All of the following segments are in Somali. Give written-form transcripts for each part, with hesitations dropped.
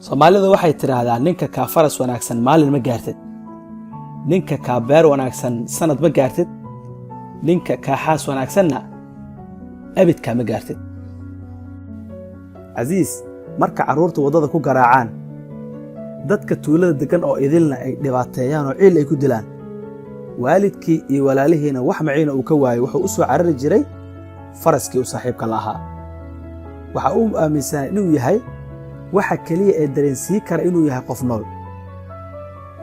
Soomaalidu waxay tidhaahdaa, "Ninka kaa faras wanaagsan maalin ma gaartid, ninka kaa beer wanaagsan sanad ma gaartid, ninka kaa xaas wanaagsanna abidkaa ma gaartid." Casiis marka carruurta waddada ku garaacaan, dadka tuulada deggan oo idilna ay dhibaateeyaan oo ciil ay ku dilaan, waalidkii iyo walaalihiina wax maciina uu ka waayo, wuxuu u soo carari jiray faraskii uu saaxiibka la ahaa. Waxa uu aaminsanaa inuu yahay waxa keliya ee dareensii kara inuu yahay qof nool,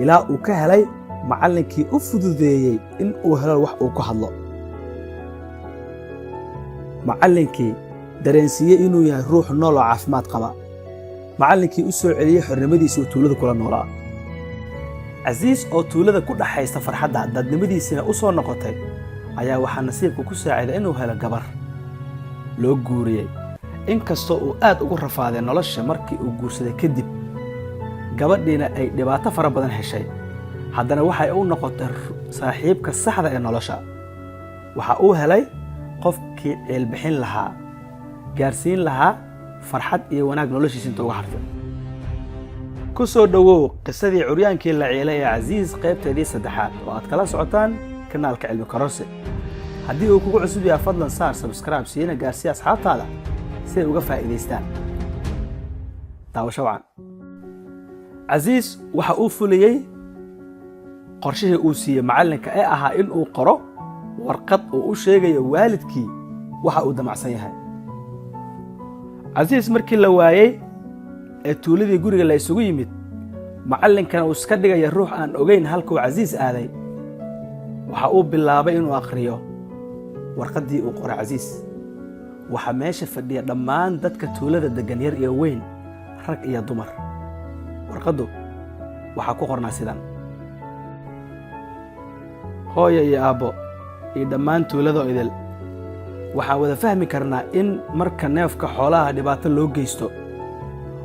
ilaa uu ka helay macallinkii u fududeeyey in uu helo wax uu ku hadlo, macallinkii dareensiiyey inuu yahay ruux nool oo caafimaad qaba, macallinkii u soo celiyey xornimadiisii uu tuulada kula noolaa. Casiis oo tuulada ku dhaxaysta farxadda, dadnimadiisina u soo noqotay, ayaa waxaa nasiibka ku saaciday inuu helo gabar loo guuriyey. Inkastoo uu aad ugu rafaaday nolosha markii uu guursaday kadib, gabadhiina ay dhibaato fara badan heshay, haddana waxay u noqotay saaxiibka saxda ee nolosha. Waxa uu helay qofkii ciilbixin lahaa, gaarsiin lahaa farxad iyo wanaag noloshiisa inta uga hartay. Ku soo dhowow qisadii curyaankii la ciilay ee Casiis, qaybteedii saddexaad, oo aad kala socotaan kanaalka Cilmi Kororsi. Haddii uu kugu cusub yahay, fadlan saar subscribe, siina gaarsiiya asxaabtaada si ay uga faa'iidaystaan. Daawasho wacan. Casiis waxa uu fuliyey qorshihii uu siiyey macallinka ee ahaa in uu qoro warqad uu u sheegayo waalidkii waxa uu damacsan yahay. Casiis markii la waayey ee tuuladii guriga la isugu yimid, macallinkana uu iska dhigaya ruux aan ogeyn halkuu Casiis aaday, waxa uu bilaabay inuu akhriyo warqaddii uu qoray Casiis. Waxaa meesha fadhiya dhammaan dadka tuulada deggan, yar iyo weyn, rag iyo dumar. Warqaddu waxaa ku qornaa sidan: "Hooyo iyo aabbo iyo dhammaan tuuladoo idil, waxaan wada fahmi karnaa in marka neefka xoolaha dhibaato loo geysto,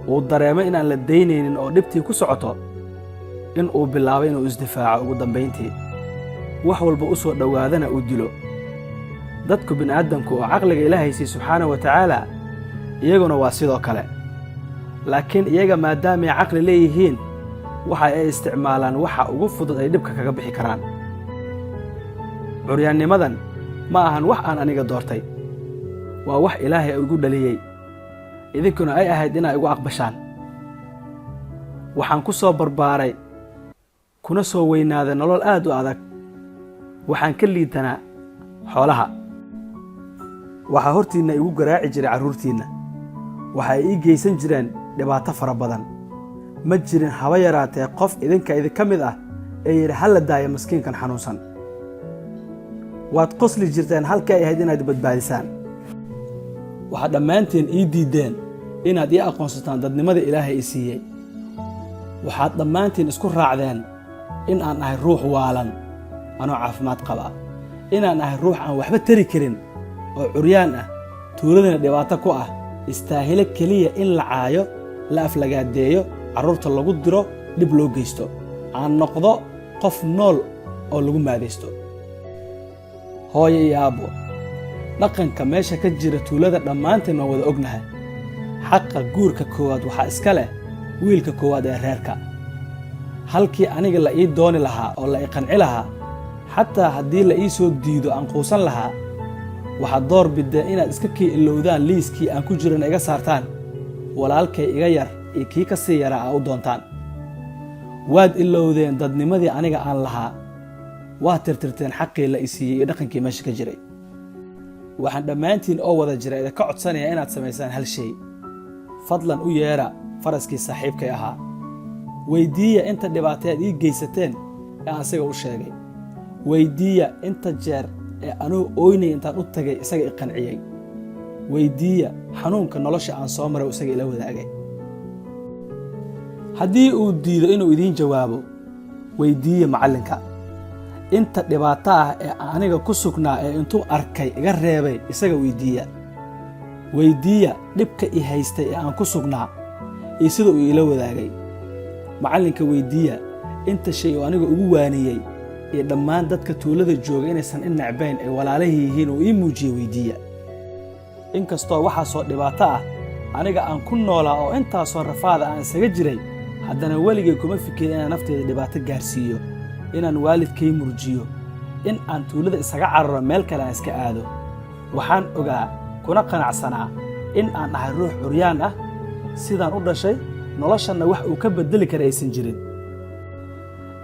uu dareemo inaan la daynaynin oo dhibtii ku socoto, in uu bilaabo inuu isdifaaco, ugu dambayntii wax walba u soo dhowaadana uu dilo. Dadku bini'aadamku oo caqliga Ilaahay siiy subxaana wa tacaala, iyaguna waa sidoo kale, laakiin iyaga maadaamay caqli leeyihiin, waxa ay isticmaalaan waxa ugu fudud ay dhibka kaga bixi karaan. Curyaannimadan ma ahan wax aan aniga doortay, waa wax Ilaahay igu dhaliyey, idinkuna ay ahayd inaa igu aqbashaan. Waxaan ku soo barbaaray kuna soo weynaaday nolol aad u adag. Waxaan ka liidanaa xoolaha. Waxaa hortiinna igu garaaci jiray carruurtiinna, waxa ay ii geysan jireen dhibaato fara badan. Ma jirin haba yaraatee qof idinka idinka mid ah ee yidhi, 'Ha la daaya maskiinkan xanuunsan.' Waad qosli jirteen halkii ay ahayd inaad badbaadisaan. Waxaad dhammaanteen ii diiddeen inaad ii aqoonsataan dadnimada Ilaahay i siiyey. Waxaad dhammaantiin isku raacdeen in aan ahay ruux waalan anoo caafimaad qaba, inaan ahay ruux aan waxba tari karin oo curyaan ah, tuuladana dhibaato ku ah, istaahilo keliya in la caayo, la aflagaadeeyo, carruurta lagu diro, dhib loo geysto, aan noqdo qof nool oo lagu maadaysto. Hooyo iyo aabbo, dhaqanka meesha ka jira tuulada dhammaanteen waan wada ognahay. Xaqa guurka koowaad waxaa iska leh wiilka koowaad ee reerka. Halkii aniga la ii dooni lahaa oo la i qanci lahaa, xataa haddii la ii soo diido aan quusan lahaa, waxaad door bideen inaad iska kii ilowdaan, liiskii aan ku jirana iga saartaan, walaalkay iga yar iyo kii ka sii yaraa aa u doontaan. Waad ilowdeen dadnimadii aniga aan lahaa, waad tirtirteen xaqii la i siiyey iyo dhaqankii meesha ka jiray. Waxaan dhammaantiin oo wada jira idinka codsanayaa inaad samaysaan hal shay. Fadlan u yeedha faraskii saaxiibkay ahaa. Weyddiiya inta dhibaateed ii geysateen ee aan isaga u sheegay. Weyddiiya inta jeer ee anugu ooynay intaan u tagay isaga i qanciyey. Weyddiiya xanuunka nolosha aan soo maray isaga ila wadaagay. Haddii uu diido inuu idiin jawaabo, weyddiiya macallinka inta dhibaato ah ee aniga ku sugnaa ee intuu arkay iga reebay. Isaga weyddiiya. Weyddiiya dhibka i haystay ee aan ku sugnaa iyo sida uu ila wadaagay. Macallinka weyddiiya inta shay oo aniga ugu waaniyey iyo dhammaan dadka tuulada jooga inaysan i necbayn, ay walaalahii yihiin, uu ii muujiyey. Weyddiiya inkastoo waxaasoo dhibaato ah Aniga aan ku noolaa oo intaasoo rafaada aan isaga jiray, haddana weligay kuma fikirin inaan nafteyda dhibaato gaarsiiyo, inaan waalidkay murjiyo, in aan tuulada isaga cararo, meel kale aan iska aado. Waxaan ogaa kuna qanacsanaa in aan ahay ruux curyaan ah sidaan u dhashay, noloshanna wax uu ka beddeli kara aysan jirin.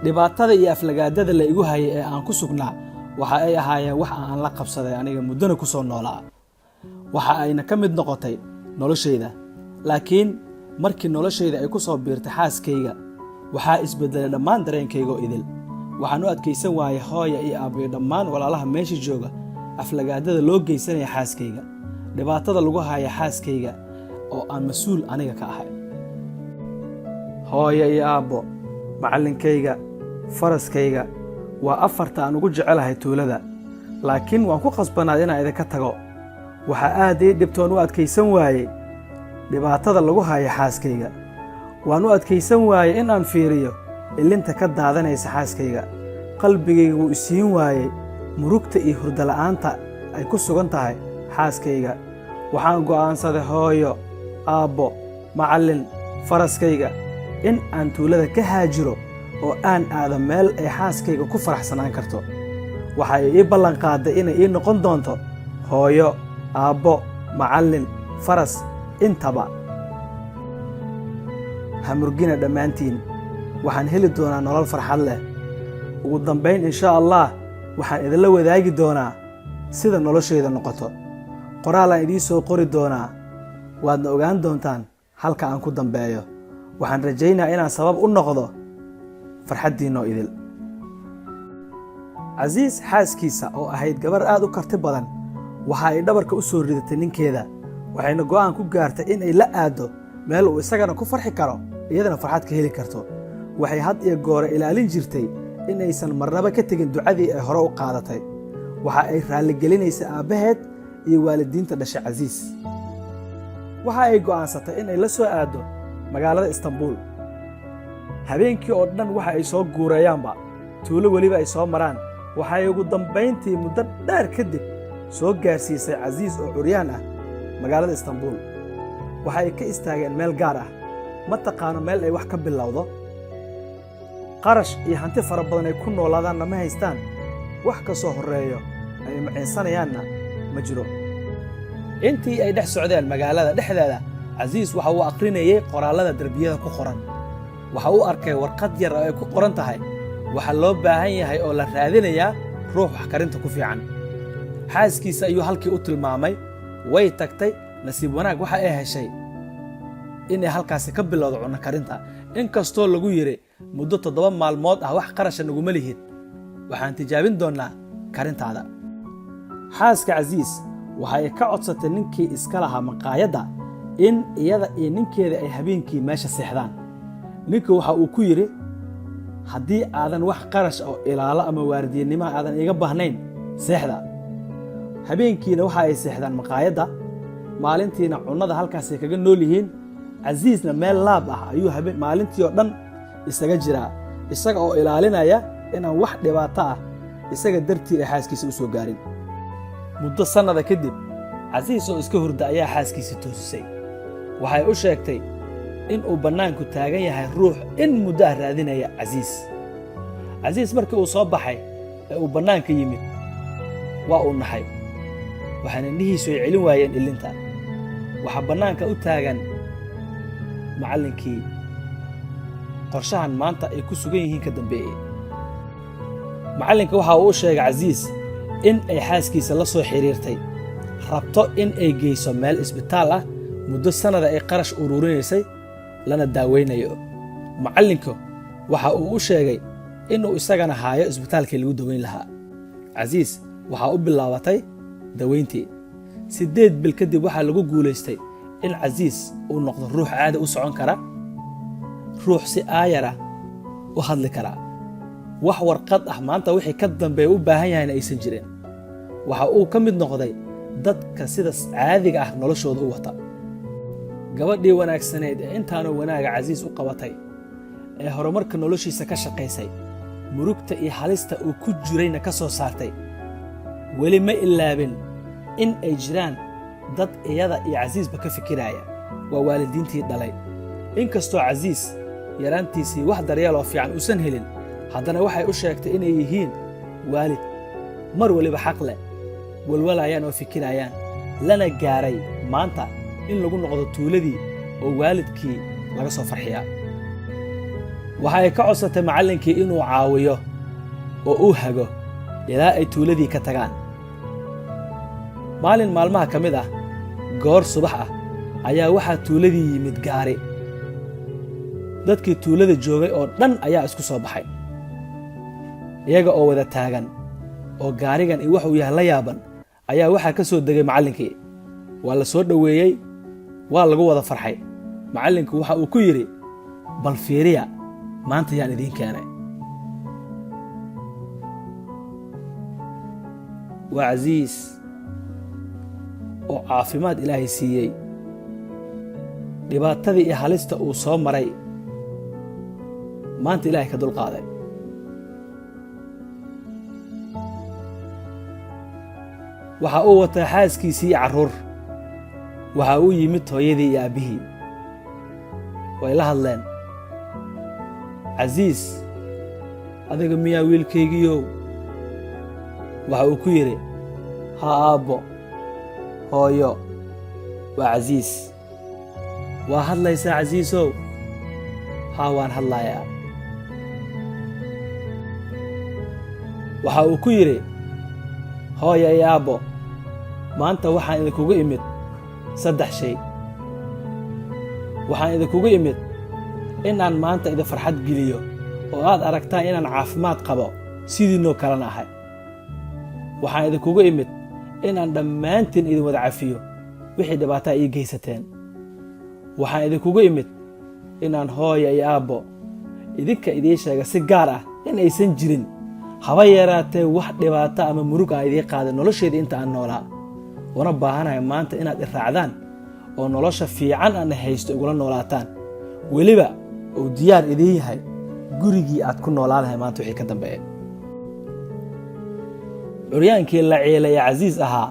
Dhibaatada iyo aflagaadada la igu hayay ee aan ku sugnaa waxa ay ahaayeen wax aan la qabsaday aniga, muddona ku soo noolaa, waxa ayna ka mid noqotay noloshayda. Laakiin markii noloshayda ay ku soo biirtay xaaskayga, waxaa isbeddelay dhammaan dareenkaygaoo idil. Waxaan u adkaysan waayay, hooya iyo aabbayo, dhammaan walaalaha meesha jooga, aflagaadada loo geysanaya xaaskayga, dhibaatada lagu haya xaaskayga oo aan mas-uul aniga ka ahay. Hooya iyo aabbo, macallinkayga, faraskayga waa afarta aan ugu jecelahay tuulada, laakiin waan ku khasbanaad inaan idinka tago. Waxaa aad ii dhibtoon u adkaysan waayey dhibaatada lagu hayo xaaskayga. Waan u adkaysan waayey in aan fiiriyo ilinta ka daadanaysa xaaskayga. Qalbigayga wuu isiin waayey murugta iyo hurdala'aanta ay ku sugan tahay xaaskayga. Waxaan go'aansaday, hooyo, aabbo, macallin, faraskayga, in aan tuulada ka haajiro oo aan aado meel ay xaaskayga ku faraxsanaan karto. Waxay ii ballanqaadday inay ii noqon doonto hooyo, aabbo, macallin, faras intaba. Ha murgina dhammaantiin, waxaan heli doonaa nolol farxad leh ugu dambayn, insha Allah. Waxaan idinla wadaagi doonaa sida noloshayda noqoto. Qoraalaan idiin soo qori doonaa, waadna ogaan doontaan halka aan ku dambeeyo. Waxaan rajaynaa inaan sabab u noqdo farxaddiinnoo idil. Casiis xaaskiisa oo ahayd gabar aad u karti badan waxa ay dhabarka u soo ridatay ninkeeda, waxayna go'aan ku gaartay in ay la aaddo meel uu isagana ku farxi karo, iyadana farxad ka heli karto. Waxay had iyo goore ilaalin jirtay in aysan marnaba ka tegin ducadii ay hore u qaadatay. Waxa ay raalligelinaysa aabbaheed iyo waalidiinta dhashay Casiis. Waxa ay go'aansatay in ay la soo aaddo magaalada Istanbuul. Habeenkii oo dhan waxa ay soo guureeyaanba, tuulo weliba ay soo maraan, waxay ugu dambayntii muddo dheer kadib soo gaarsiisay Casiis oo curyaan ah magaalada Istanbuul. Waxa ay ka istaageen meel gaar ah. Ma taqaano meel ay wax ka bilowdo. Qarash iyo hanti fara badan ay ku noolaadaanna ma haystaan. Wax ka soo horreeyo ay maciinsanayaanna ma jiro. Intii ay dhex socdeen magaalada dhexdeeda, Casiis waxa uu akhrinayey qoraallada derbiyada ku qoran. Waxa uu arkay warqad yar oo ay ku qoran tahay: waxaa loo baahan yahay oo la raadinayaa ruux wax karinta ku fiican. Xaaskiisa ayuu halkii u tilmaamay. Way tagtay. Nasiib wanaag waxa ay heshay inay halkaasi ka bilowdo cunno karinta, inkastoo lagu yidhi muddo 7 maalmood ah wax qarasha naguma lihid, waxaan tijaabin doonnaa karintaada. Xaaska Casiis waxa ay ka codsatay ninkii iska lahaa maqaayadda in iyada iyo ninkeeda ay habeenkii meesha seexdaan. Ninkii waxa uu ku yidhi: "Haddii aadan wax qarash oo ilaalo ama waardiyanimaha aadan iiga baahnayn, seexda." Habeenkiina waxa ay seexdaan maqaayadda, maalintiina cunnada halkaasay kaga nool yihiin. Casiisna meel laab ah ayuu maalintii oo dhan isaga jiraa, isaga oo ilaalinaya inaan wax dhibaato ah isaga dartii ay xaaskiisa u soo gaarin. Muddo sannada kadib, Casiis oo iska hurda ayaa xaaskiisa toosisay. Waxay u sheegtay in uu bannaanku taagan yahay ruux in muddo ah raadinaya Casiis. Casiis markii uu soo baxay ee uu bannaanka yimid, waa uu naxay, waxaana indhihiisu ay celin waayeen ilinta. Waxaa bannaanka u taagan macallinkii qorshahan maanta ay ku sugan yihiin ka dambeeyey. Macallinka waxa uu u sheegay Casiis in ay xaaskiisa la soo xidhiirtay, rabto in ay geyso meel isbitaal ah, muddo sannada ay qarash ururinaysay, lana daaweynayo. Macallinku waxa uu u sheegay inuu isagana haayo isbitaalkii lagu daweyn lahaa. Casiis waxaa u bilaabatay daweyntii. 8 bil kadib waxaa lagu guulaystay in Casiis uu noqdo ruux caadi u socon kara, ruux si aayara u hadli kara, wax warqad ah maanta wixii ka dambeeya u baahan yahayna aysan jirin. Waxa uu ka mid noqday dadka sida caadiga ah noloshooda u wata. Gabadhii wanaagsaneyd ee intaanu wanaaga Casiis u qabatay, ee horumarka noloshiisa ka shaqaysay, murugta iyo halista uu ku jirayna ka soo saartay, weli ma ilaabin in ay jiraan dad iyada iyo Casiisba ka fikiraya. Waa waalidiintii dhalay. Inkastoo Casiis yaraantiisii wax daryeeloo fiican uusan helin, haddana waxay u sheegtay inay yihiin waalid mar weliba xaq leh, walwalayaan oo fikirayaan, lana gaaray maanta in lagu noqdo tuuladii oo waalidkii laga soo farxiyaa. Waxa ay ka codsatay macallinkii inuu caawiyo oo uu hago ilaa ay tuuladii ka tagaan. Maalin maalmaha ka mid ah, goor subax ah, ayaa waxaa tuuladii yimid gaari. Dadkii tuulada joogay oo dhan ayaa isku soo baxay, iyaga oo wada taagan oo gaarigan iyo waxuu yahay la yaaban. Ayaa waxaa ka soo degay macallinkii. Waa la soo dhoweeyey, waa lagu wada farxay. Macallinku waxa uu ku yidhi, "Bal fiiriya maanta yaan idiin keenay." Waa Casiis oo caafimaad Ilaahay siiyey, dhibaatadii iyo halista uu soo maray maanta Ilaahay ka dulqaaday. Waxa uu wataa xaaskiisii iyo carruur. Waxa uu yimid hooyadii iyo aabbihii. Way la hadleen. "Casiis, adiga miyaa wiilkaygiiyow?" Waxa uu ku yidhi, "Ha aabbo, hooyo, waa Casiis." "Waa hadlaysaa, Casiisow?" "Haa, waan hadlayaa." Waxa uu ku yidhi, "Hooya iyo aabbo, maanta waxaan idinkugu imid saddex shay. Waxaan idinkugu imid inaan maanta idin farxad geliyo oo aad aragtaan inaan caafimaad qabo, sidiinoo kalena ahay. Waxaan idinkugu imid inaan dhammaantiin idin wada cafiyo wixii dhibaataa ii geysateen. Waxaan idinkugu imid inaan hooya iyo aabbo idinka idiin sheega si gaar ah in aysan jirin haba yaraatee wax dhibaato ama murug ah idiin qaaday nolosheeda inta aan noolaa, una baahanahay maanta inaad i raacdaan oo nolosha fiican aan haysto igula noolaataan, weliba uu diyaar idiin yahay gurigii aad ku noolaanahay maanta wixii ka dambeeya." Curyaankii la ciilay ee Casiis ahaa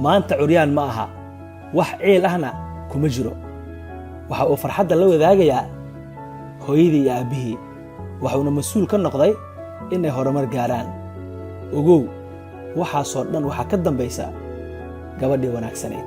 maanta curyaan ma aha, wax ciil ahna kuma jiro. Waxa uu farxadda la wadaagayaa hooyadii iyo aabbihii, waxuuna mas-uul ka noqday inay horumar gaaraan. Ogow, waxaasoo dhan waxaa ka dambaysa gabadhii wanaagsanayd.